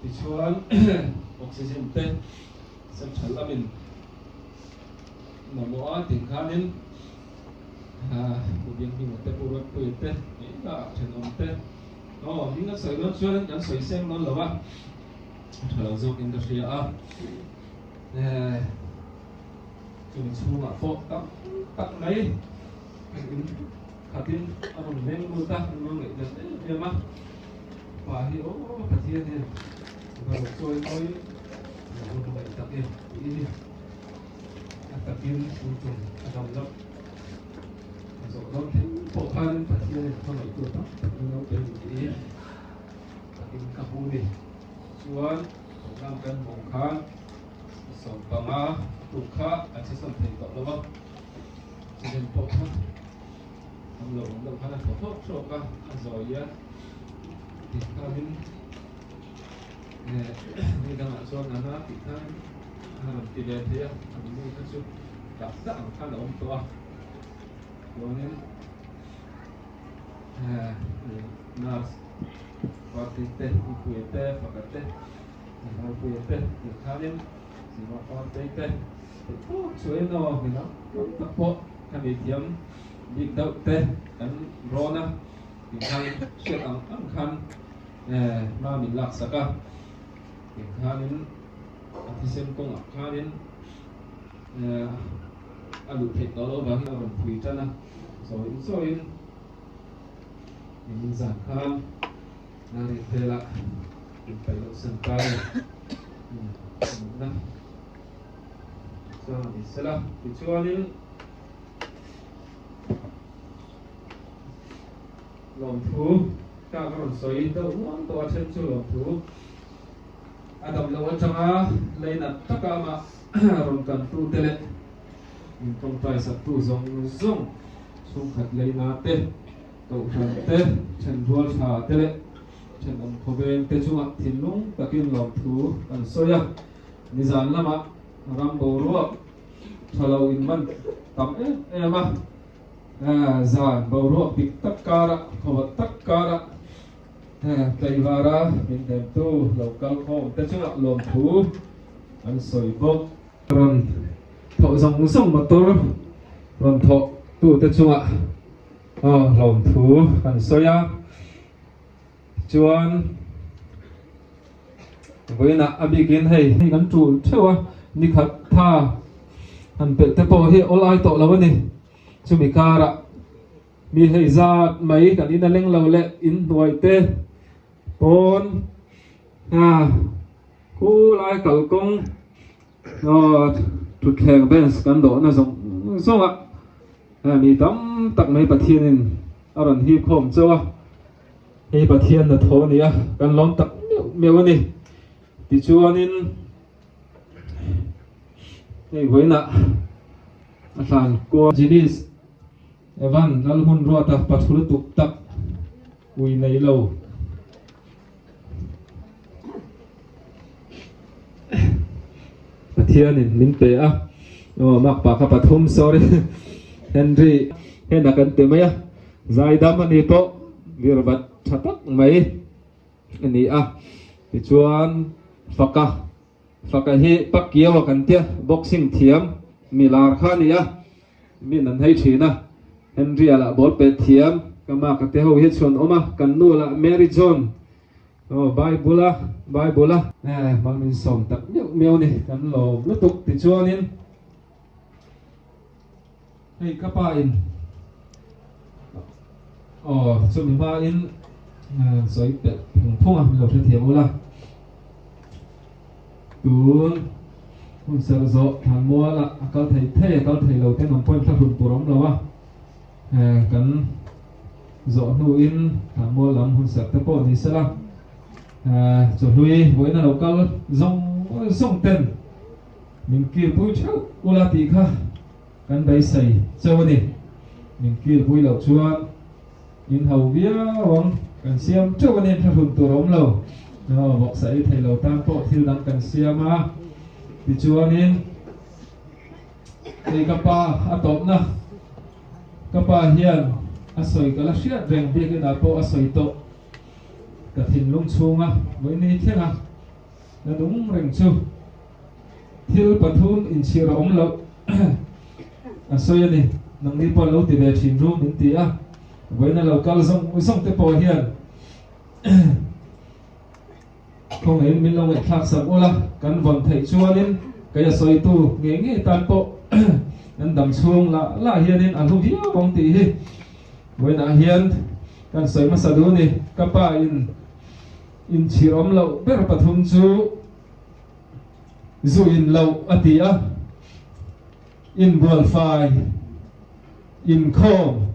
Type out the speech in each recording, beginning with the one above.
Tichuan oxygen te central lamin mamawh a tih khanin Pu Bianghminga te Pu Ruatpuia te engah thenawm te aw hming a sawi dawn chuan kan sawi seng dawn lo a, a tha lo zawkin ka hria a. Chumi chhungah pawh tam tak mai in khatin a rawn leng lut a, an lo ngaihdan em em a. Pa hi aw Pathian hian va lo chawi mawi a lo hmangaih tak em tih hi a takin chu tum a dam loh. A zawh dawn thleng pawh khanin Pathianin hmangaihtu tam tak min lo pe ni tih hi takin ka hmu ni. Chuan program kan hmuh khan 15 tuk kha a che sawn thei tawh lo a, chilem pawh kha awm lo awm deuh khan a thaw thlawk thlawk a, a zawi a tih khanin ni dangah chuan a na tih khan a rawn ti ve thei a, an nu kha chu dak dak ang khan a awm tawh a, chuanin nurse party te, Upuia te, Faka te. Ropuia te tih khanin Sima Partei te tih tawk chu emaw mi dang tam tak pawh ka ni thiam bik deuh te kan rawn a tih khan hriat ang ang khan hma min lak sak a tih khanin a thisen kawngah khanin a luh theih tawh loh avangin a rawn phui tan a sawi sawiin min zan khan. Nari velah inpaih loh san ta a ni. Nunna chuan a ni sela. Tichuanin lawmthu ka ka rawn sawi deuh nuam tawh a then chu lawmthu a dam loh atanga leinat taka amah rawn kantu te leh min tawngtai saktu zawng zawng chhungkhat leina te Kohhran te, thenrual tha te leh thenawm khawveng te chungah thinlung takin lawmthu kan sawi a. Nizan lamah ram boruak tha lo inman tam em em a, zan boruak dik tak karah, khawvat tak karah tleivara min hnemtu lo kal khawm te chungah lawmthu an sawi bawk. Rawn thawh zawng zawng motor rawn thawh tute chungah Aw hlawmthu kan sawi a, chuan vawiinah a bikin hei hei kan tul theuh a, nikhat tha han pelh te pawh hi awl ai tawh lo a ni, chumi karah mi hei zat mai kan in a leng lo leh in hnuai te pawn a khulai kalkawng Aw thutthleng bench kan dawhna zawng zawng a mi tam tak mai Pathianin a rawn hip khawm chauh a, hei Pathian hnathawh a ni a, kan lawm tak meuh meuh a ni. Tichuanin hei vawiinah a hlan kual Jinis Evan Lalhmunruata pathul tuk tak ui nei lo. Pathianin min pe a, aw makpa kha pathum sorry Henry hena kan ti mai a, zaidam a ni pawh virvat tha tak mai a ni a, tichuan faka faka hi Pakkiaua kan tia boxing thiam mi lar kha a ni a. Min an hei thin a, Henry-a lah ball pet thiam, ka ma ka te ho hi chhuan awm a, kan nu lah Mary John, aw Bible-a, Bible-a. Eh, mal min sawm tak meuh meuh ni, kan lawm lutuk tichuanin hei ka pa in aw chumi hmain sawi pelh phung phung a, min lo hrethiam ula. Tun hun serh zawh thlan mualah a kal thei thei a kal thei lo ten awm pawhin thlahrun tur a awm lo a, kan zawh hnuin thlan mual lam hun serh te pawh ni sela, chawhlui vawiin a lo kal zawng zawng ten min kilpui theuh ula tih kha kan beisei cheu a ni. Min kilpui loh chuan In ho viau ang, kan siam teuh a ni, thlahrun tur a awm lo. Aw, vawksa ei thei lo tan pawh thil dang kan siam a, tichuanin hei ka pa a tawpna, ka pa hian a sawi ka la hriat reng biakinah pawh a sawi tawh, ka thinlung chhunga vawiin ni thleng a. la nung reng chu thil pathum inchhir a awm loh a sawi a ni. Nangni pawh lo ti ve thin ru min ti a, vawiina lo kal zawng zawng te pawh hian Khawngaihin min lo ngaihthlak sak ula, kan vawn theih chuanin kei a sawitu ngei ngei tan pawh kan dam chhung lah lah hianin a hlu viau ang tih hi vawiinah hian kan sawi hmasa duh a ni. Ka pa in inchhir awm loh ber pathum chu zu in loh a ti a, inbual fai, inkhawm,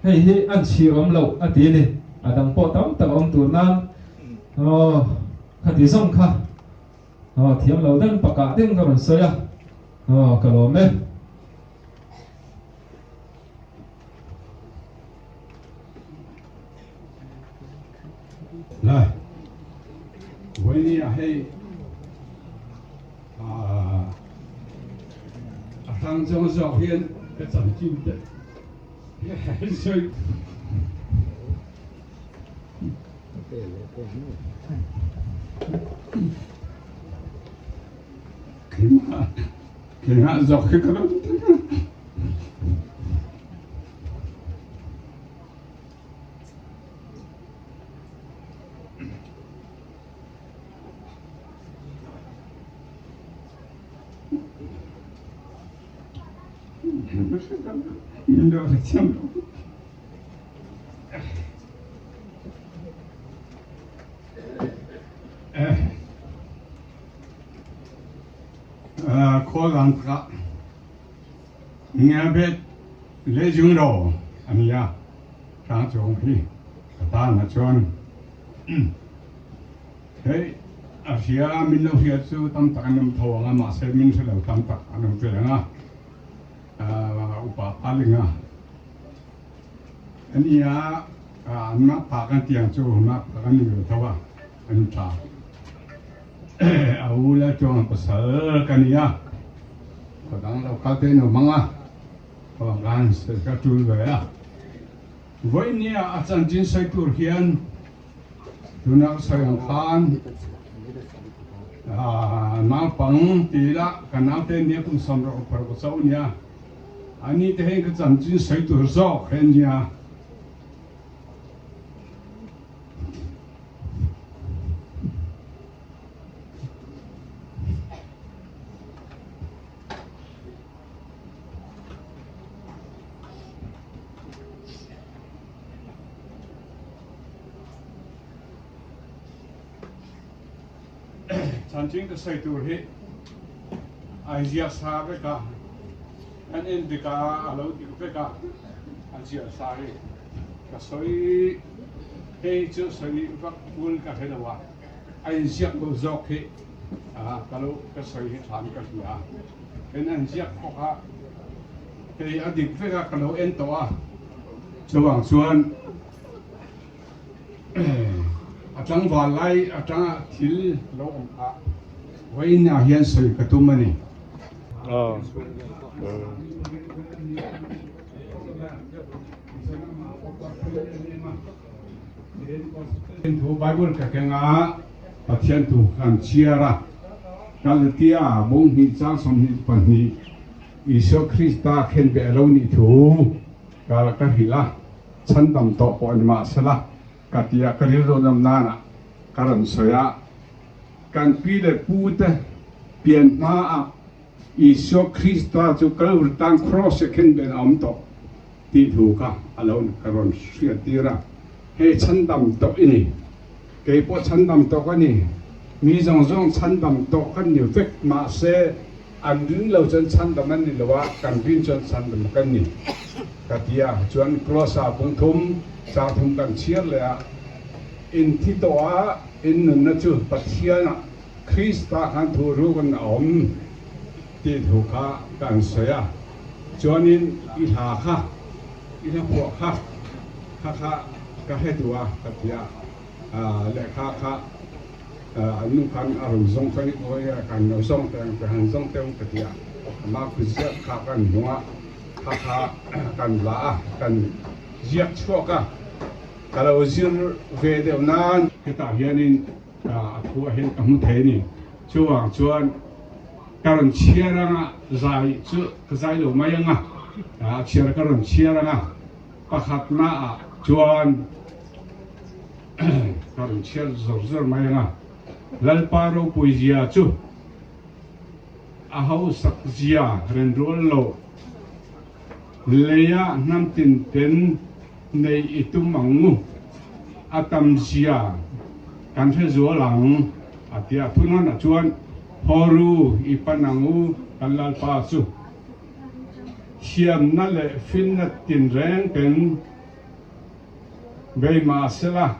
Hei hi an chhir awm loh a ti a ni. A dang pawh tam tak a awm tur nan aw khati zawng kha aw thiam lo deuh pakah deuh ka rawn sawi a aw ka lawm e. Lai, vawinia hei a hrang zawng zawk hian ka chanchin te Keimah zawk hi ka lo ti Khualang takah ngiabet le jung ro ania tlangcung hi ka tan ahcun Hei a hria min lo hria chu tam tak an awm tho ang a, mahse min hre lo tam tak an awm ve ang a, upa paling a ania an mah pa kan ti ang chu mah pa kan ni ve tho a, an tha a u la chuan pasal ka ni a, ka dang lo kal te an awm ang a, ka ka tul ve a. Vawinia a chanchin sawi tur hian tuna ka sawi ang khan naupang ti ila ka naute nia kum 60 paruk chauh nia ani te hian ka chanchin sawi tur zawk he nia. Chanchin ka sawi tur hi a ziak sa vek a, kan en dik a, a lo dik vek a, a ziak sa hi ka sawi hei chu sawi vak bul ka hre lo a, a inziak lo zawk hi ka lo ka sawi hi than ka hria. En an ziak bawk a, hei a dik vek a ka lo en tawh a, chuvang chuan a tlangval lai atanga thil lo awm kha vawiin ah hian sawi ka tum a ni. Thu Bible ka keng a, Pathian thu kan chhiar a, Galatia bung hnih chang 22 Isua Krista khenbeh a lo nih thu ka ka hrilh a, chhandam tawh pawh ni mahsela ka ti a, ka rilru nawm nanah ka rawn sawi a, kan pi leh pu te pian hmaah Isua Krista chu Kalvari tan Kraws-a khenbeh a awm tawh tih thu kha a lo ka rawn hriattir a, hei chhandam tawh i ni. Kei pawh chhandam tawh ka ni. Mi zawng zawng chhandam tawh kan ni vek mahse an ring lo chuan chhandam an ni lo a, kan rin chuan chhandam kan ni ka ti a. Chuan Kraws-a bung thum, chang thum kan chhiar leh a, in thi tawh a, in nunna chu Pathianah Krista khan thu ruk an awm tih thu kha kan sawi a, chuanin i hla kha, i hla phuah kha, kha kha ka hre duh a ka ti a, lehkha kha an nu khan a rawn zawng chuan i awi a, kan lo zawng teh ang, ka han zawng teh ang ka ti a, amah kut ziak kha kan hnung a, kha kha kan la a, kan ziak chhuak a, ka lo zir ve deuh nan. Hetah hianin a thu ah hian ka hmu thei a ni. Chuvang chuan ka rawn chhiar anga zai chu ka zai lo mai anga, a chhiar ka rawn chhiar anga pakhatna ah chuan ka rawn chhiar zawr zawr mai anga Lalpa ropui zia chu a hausak zia renrual loh Leia hnam tin ten nei i tum ang u, a tam zia kan hre zual ang, a ti a. Thunawnah chuan, Haw ru i pan ang u kan Lalpa chu. Thiamna leh finna tinreng ten bei mah sela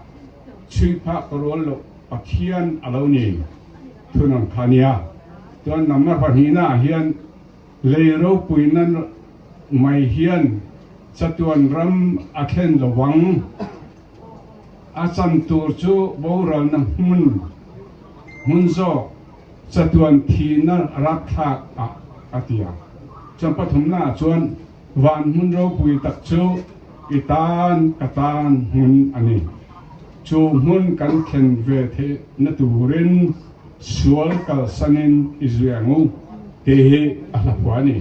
chhui phak rual loh Pathian a lo ni. Thunawn kha nia. Chuan number pahnihnaah hian Lei ropuina mai hian chatuan ram a thlen lo vang. A chan tur chu boralna hmun hmun zawk chatuan thihna rapthlak ah a ti a. Chuan pathumna ah chuan van hmun ropui tak chu i tan ka tan hmun a ni. Chu hmun kan thlen ve theihna turin Sual kalsanin i zui ang u tih hi a hla phuah a ni.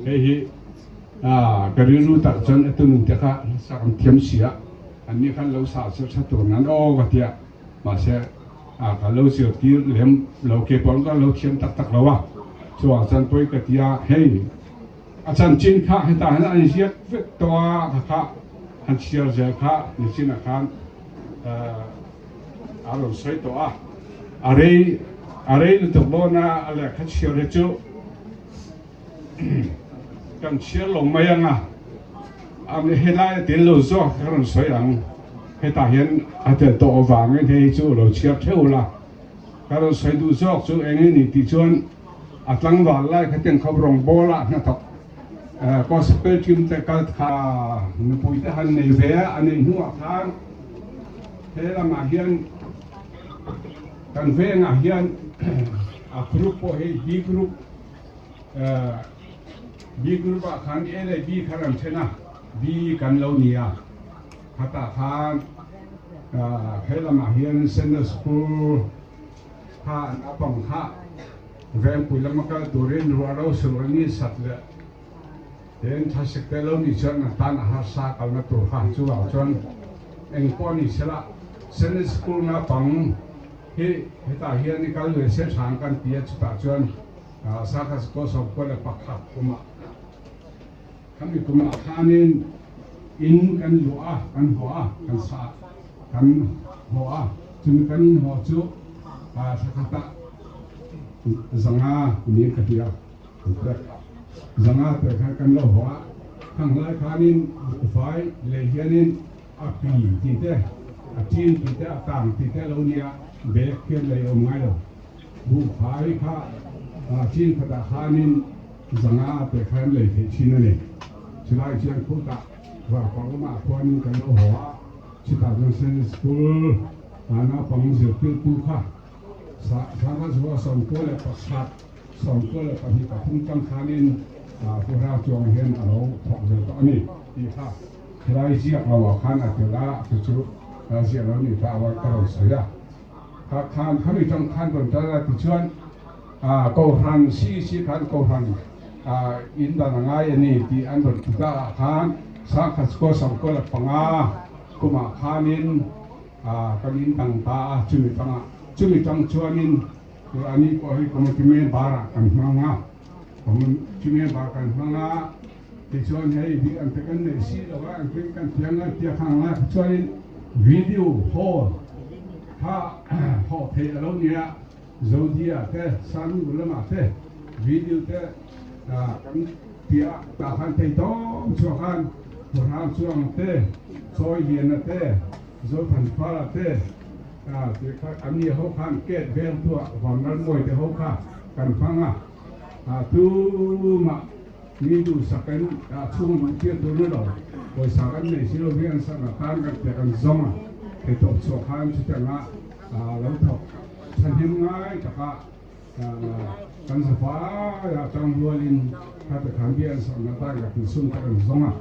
Hei hi ka rilru tak chuan a tunun te kha sak an thiam si a, anni khan lo sa chu tha tur nan aw ka ti a, mahse ka lo zirtir lem lo ke pawh ka lo thiam tak tak lo a, chuvang chuan pawi ka ti a, hei a chanchin kha hetah hian an ziak vek tawh a, kha kha han chhiar zel kha nichinah khan A rawn sawi tawh a, a rei a rei lutuk dawn a, a lehkha chhiar hi chu kan chhiar lo mai ang a, a helai a tel lo zawk ka rawn sawi ang, hetah hian a tel tawh avangin hei hi chu lo chhiar theuh la, ka rawn sawi duh zawk chu eng nge ni tih chuan a tlangval lai kha tiang khawp rawngbawl ah hnathawk Gospel team te kal kha nupui te han nei ve a, a nei hnuah khan He lamah hian kan vengah hian a group pawh hi B group B group ah khan A leh B khan an then a, B kan lo ni a, khatah khan he lamah hian Sunday school kha an up ang kha vengpui lama kal turin ruah ro sur a ni sat leh Tin, thlasik te lo nih chuan an tan a harsa kalna tur kha chuvang chuan eng pawh ni sela Sunday School naupang hi hetah hian i kal ve se hrang kan ti a, chutah chuan Sakha School 11 kumah khami kumah khanin in kan luah a, kan haw a, kan sa kan haw a, chumi kan in haw chu thla khatah zanga niin ka hria. Zanga te khan kan lo haw a, khang lai khanin buhfai lei hianin a pi tih te, a chin tih te, a tang tih te a lo nia, bag hian lei awm ngai lo. Buhfai kha chin khatah khanin zanga te khan lei theih thin a ni. Chulai chuan khutah varpang lamah khuanin kan lo haw a, chutah chuan Sunday School naupang zirtirtu kha Sangha Zuwa 91 92 pathum tang khanin Puhra chuang hian a lo thawk zel tawh a ni tih kha helai ziak lo ah khan a tel a, chu chu ziak lo nih kha a ka rawn sawi a. Kha khan khami tang khan rawn tel a tichuan Kohhran CEC khan Kohhran in dan a ngai a ni tih an rawn ti ta ah khan Sangkhat School 95 kumah khanin kan in dang ta a, chumi tangah chumi tang chuanin Ani pawh hi committee member ah kan hmang a, committee member kan hmang a, tichuan hei hi an te kan neih si lo a, engtin kan thiam ngai tia kha ang a, tichuanin video hall kha hawh theih a lo nia, Zodia te, Sanu lamah te video te kan ti a, tah khan thei tawp chhuah khan Thuhrang Chuang te, Chawiliana te, Zothanfara te, tih kha an ni ho khan ket veng thuah Vanlalmawi te ho kha kan hmang a, tumah mi duhsak in chhung duh tir tur ni lo, pawisa kan nei si lo hian sana tan kan tia kan zawng a, thei tawp chhuah khan chutianga lo thawk thahnem ngai taka kan zafaiah tangrualin khate khan bian sakna tan ka tih sum te kan zawng a.